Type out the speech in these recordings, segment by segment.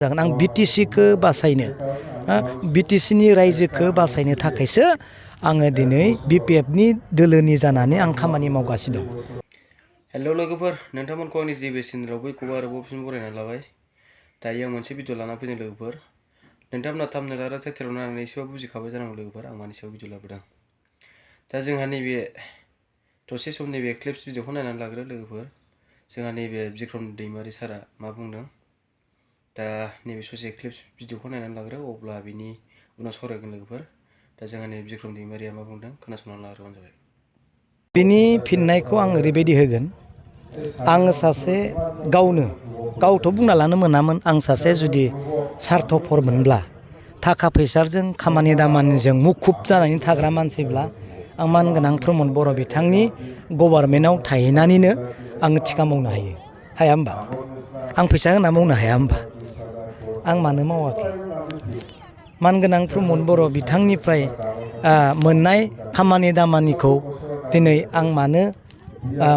आं BTC खौ बासायनो BTC नि रायजोखौ बासायनो थाखायसो आङो दिनै BPF नि दोलोनि जानानै आं खामानि मावगासिनो दं। हेलौ लोगोफोर, नोंथांमोनखौ आंनि JB चेनेलाव बयखौबो आरोबाव फिन बरायना लाबाय। दायो आं मोनसे भिडिअ लाना फैदों लोगोफोर। नोंथांमोना थाम्बनेल आरो टाइटेलाव नायनानै एसेबाबो बुजिखाबाय जानांगौ लोगोफोर, आं मानि सायाव भिडिअ लाबोदों। दा जोंहा नैबे दसे सम नैबे क्लिप्स भिडिअखौ नायनानै लाग्रो लोगोफोर। जोंहा नैबे बिक्रम दैमारि सारा मा बुंदों। दा नैबे ससे क्लिप्स भिडिअखौ नायनानै लाग्रो, अब्ला बिनि उनाव सावरायगोन लोगोफोर। दा जोंहा नैबे बिक्रम दैमारिया मा बुंदों खोनासंनानै लाग्रोबानो जाबाय। बिनि फिननायखौ आं ओरैबायदि होगोन। आङो सासे गावथ' बुंना लानो मोनामोन। आं सासे जुदि सार्थफरमोनब्ला, थाखा फैसाजों खामानि दामानिजों मुखुब जानानै थाग्रा मानसिब्ला, आं मानगोनां प्रमद बर' बिथांनि गभर्नमेन्टआव थाहैनानैनो आङो थिखा मावनो हाया होमबा? आं फैसा होना मावनो हाया होमबा? आं मानो मावाखै? मानगोनां प्रमद बर' बिथांनिफ्राय मोननाय खामानि दामानिखौ दिनै आं मानो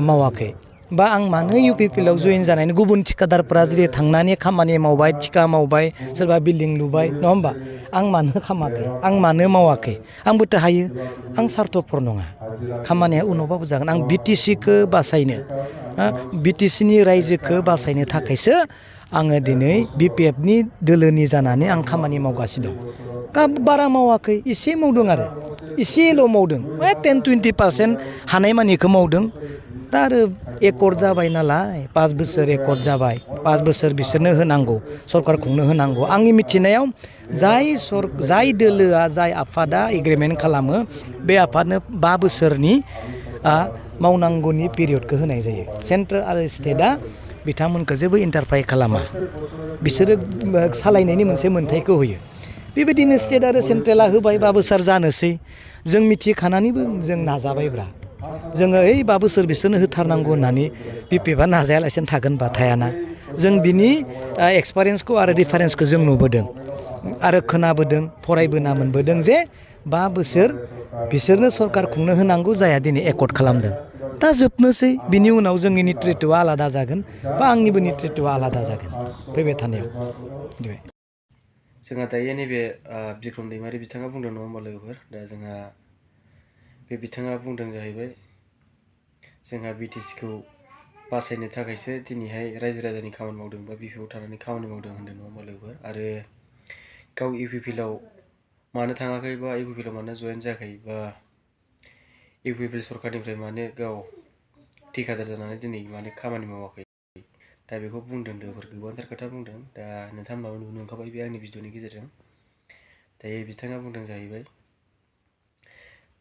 मावाखै? बा आं मानो UPPL आव जयेन जानायनि गुबुन थिखादारफोरा जेरै थांनानै खामानि मावबाय, थिखा मावबाय, सोरबा बिल्डिं लुबाय, नङा होमबा? आं मानो खामाखै? आं मानो मावाखै? आंबोथ' हायो। आं सार्थफर नङा। खामानिया उनावबाबो जागोन। आं BTC खौ बासायनो BTC नि रायजोखौ बासायनो थाखायसो आङो दिनै BPF नि दोलोनि जानानै आं खामानि मावगासिनो दं। बारा मावाखै, एसे मावदों आरो एसेल' मावदों। 10-20% हानायमानिखौ मावदों। दा आरो एकर्ड जाबाय नालाय, 5 बोसोर एकर्ड जाबाय। 5 बोसोर बिसोरनो होनांगौ, सरकारखौनो होनांगौ। आंनि मिथिनायाव जाय दोलोआ, जाय आफादा एग्रिमेन्ट खालामो, बे आफादनो 5 बोसोरनि मावनांगौनि पिरियडखौ होनाय जायो। सेन्ट्रेल आरो स्टेटआ बिथांमोनखौ जेबो इन्टारफाय खालामा। बिसोरो सालायनायनि मोनसे मोन्थायखौ होयो। बेबायदिनो स्टेट आरो सेन्ट्रेला होबाय, 5 बोसोर जानोसै। जों मिथिखानानैबो जों नाजाबायब्रा। जोङो 5 बोसोर बिसोरनो होथारनांगौ होननानै BPFआ नाजायालासिनो थागोनबा थायाना। जों बिनि एक्सपिरियेन्सखौ आरो डिफारेन्सखौ जों नुबोदों आरो खोनाबोदों, फरायबोना मोनबोदों जे 5 बोसोर बिसोरनो सरकार खुंनो होनांगौ, जायहा दिनै एकर्ड खालामदों। दा जोबनोसै, बिनि उनाव जोंनि नेतृत्वआ आलादा जागोन बा आंनिबो नेतृत्वआ आलादा जागोन फैबाय थानायाव। जोंहा दायो नैबे बिक्रम दैमारि बिथाङा बुंदों, नङा होमबा लोगोफोर? दा जोंहा बे बिथाङा बुंदों जाहैबाय, जोंहा BTC खौ बासायनो थाखायसो दिनैहाय रायजो राजानि खामानि मावदों बा BPF आव थानानै खामानि मावदों होनदों, नङा होमबा लोगोफोर? आरो गाव UPPL आव मानो थाङाखै, बा UPPL आव मानो जयेन जायाखै, बा UPPL सरकारनिफ्राय मानो गाव ठेकेदार जानानै दिनै मानो खामानि मावाखै, दा बेखौ बुंदों लोगोफोर। गोबांथार खोथा बुंदों। दा नोंथांमोनाबो नुनो मोनखाबाय बे आंनि भिडिअनि गेजेरजों। दायो बिथाङा बुंदों जाहैबाय,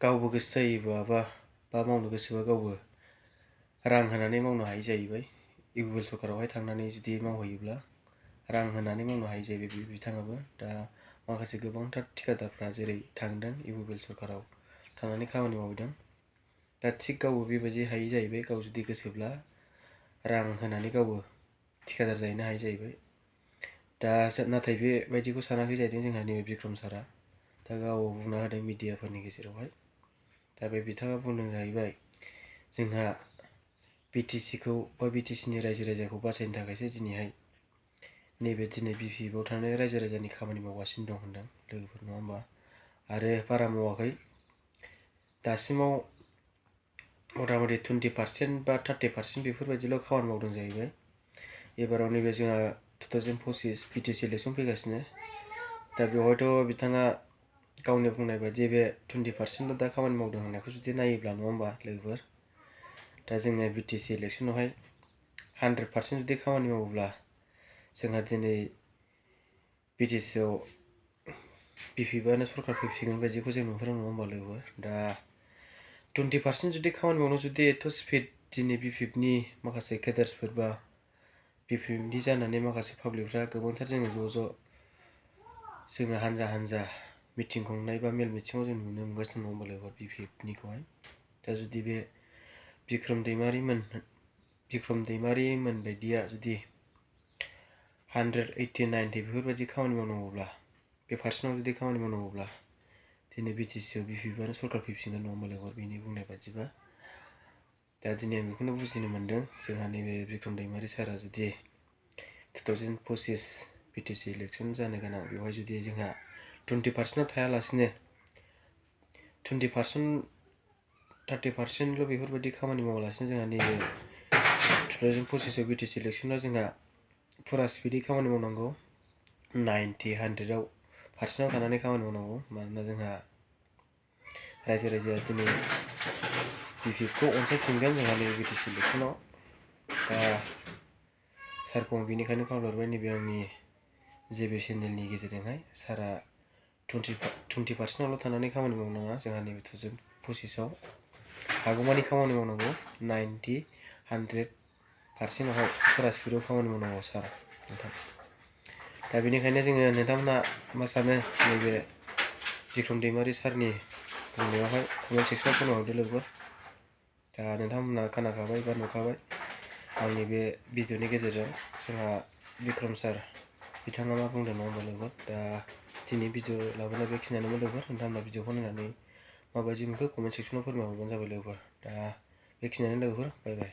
गावबो गोसो जायोबा बा मावनो गोसोबा गावबो रां होनानै मावनो हायो जाहैबाय। UPPL सरकारावहाय थांनानै जुदि मावहैयोब्ला रां होनानै मावनो हायो जाहैबाय बिथाङाबो। दा माखासे गोबांथार थिखादारफ्रा जेरै थांदों UPPL सरकाराव थांनानै खामानि मावहैदों। दा थिग गावबो बेबायदि हायो जाहैबाय। गाव जुदि गोसोब्ला रां होनानै गावबो थिखादार जाहैनो हायो जाहैबाय। दा नाथाय बेबायदिखौ सानाखै जाहैदों जोंहा नैबे बिक्रम सारा। दा गाव बुंना होदों मिडियाफोरनि गेजेरावहाय। दा बे बिथाङा बुंदों जाहैबाय, जोंहा BTC खौ बा BTC नि रायजो राजाखौ बासायनो थाखायसो दिनैहाय नैबे दिनै BPF आव थानाय रायजो राजानि खामानि मावगासिनो दं होनदों लोगोफोर, नङा होमबा? आरो बारा मावाखै, दासिमाव मथा मथि 20% बा 30% बेफोरबायदिल' खामानि मावदों जाहैबाय। एबाराव नैबे जोंहा 2025 BTC इलेक्सन फैगासिनो। दा बेवहायथ' बिथाङा गावनि बुंनाय बायदि बे 20%ल' दा खामानि मावदों होननायखौ जुदि नायोब्ला, नङा होमबा लोगोफोर? दा जोङो BTC इलेक्सनावहाय 100% जुदि खामानि मावोब्ला, जोंहा दिनै BTC आव BPFआनो सरकार फैसिगोन बायदिखौ जों नुहुरो, नङा होमबा लोगोफोर? दा 20% जुदि खामानि मावनो जुदि एथ' स्पिड दिनै BPFनि माखासे केडार्सफोर बा BPFनि जानानै माखासे पाब्लिकफ्रा गोबांथार जोङो जोङो हानजा हानजा मिटिं खुंनाय बा मेल मिथिङाव जों नुनो मोनगासिनो, नङा होमबा लोगोफोर? BPFनिखौहाय दा जुदि बे बिक्रम दैमारिमोन बायदिया जुदि 180-90 बेफोरबायदि खामानि मावनांगौब्ला, बे पार्सेन्टाव जुदि खामानि मावनांगौब्ला, दिनै BTC आव BPFआनो सरकार फैफिनगोन, नङा होमबा लोगोफोर? बेनि बुंनाय बायदिबा। दा दिनै आं बेखौनो बुजिनो मोन्दों, जोंहा नैबे बिक्रम दैमारि सारा जुदि 2025 BTC इलेक्सन जानो गोनां बेवहाय जुदि जोंहा 20%आव थायालासिनो 20% 30%ल' बेफोरबायदि खामानि मावालासिनो जोंहा नैबे 2025 BTC इलेक्सनाव जोंहा फुरा स्पिडै खामानि मावनांगौ 90-100आव पारसेन्टआव थानानै खामानि मावनांगौ मानोना जोंहा रायजो राजाया दिनै बिपिएफखौ अनसायफिनगोन जोंहा नैबे BTC इलेक्सनाव दा सारखौ आं बेनिखायनो खावलायबाय नैबे आंनि जेबे चेनेलनि गेजेरजोंहाय सारा 20%आवल' थानानै खामानि मावनाङा जोंहा नैबे 2025आव हागौमानि खामानि मावनांगौ 90-100%आवहाय फुरा स्पिडआव खामानि मावनांगौ सार नोंथां दा बेनिखायनो जोङो नोंथांमोना मा सानो नैबे बिक्रम दैमारि सारनि बुंनायावहाय कमेन्ट सेक्सनाव फोरमायहरदो लोगोफोर दा नोंथांमोना खोनाखाबाय बा नुखाबाय आंनि बे भिडिअनि गेजेरजों जोंहा बिक्रम सार बिथाङा मा बुंदों नङा होमबा लोगोफोर दा दिनै भिडिअ लाबोनाय बेखिनियानोमोन लोगोफोर नोंथांमोना भिडिअखौ नायनानै माबायदि मोनखो कमेन्ट सेक्सनाव फोरमायहरबानो जाबाय लोगोफोर दा बेखिनियानो लोगोफोर बाय बाय।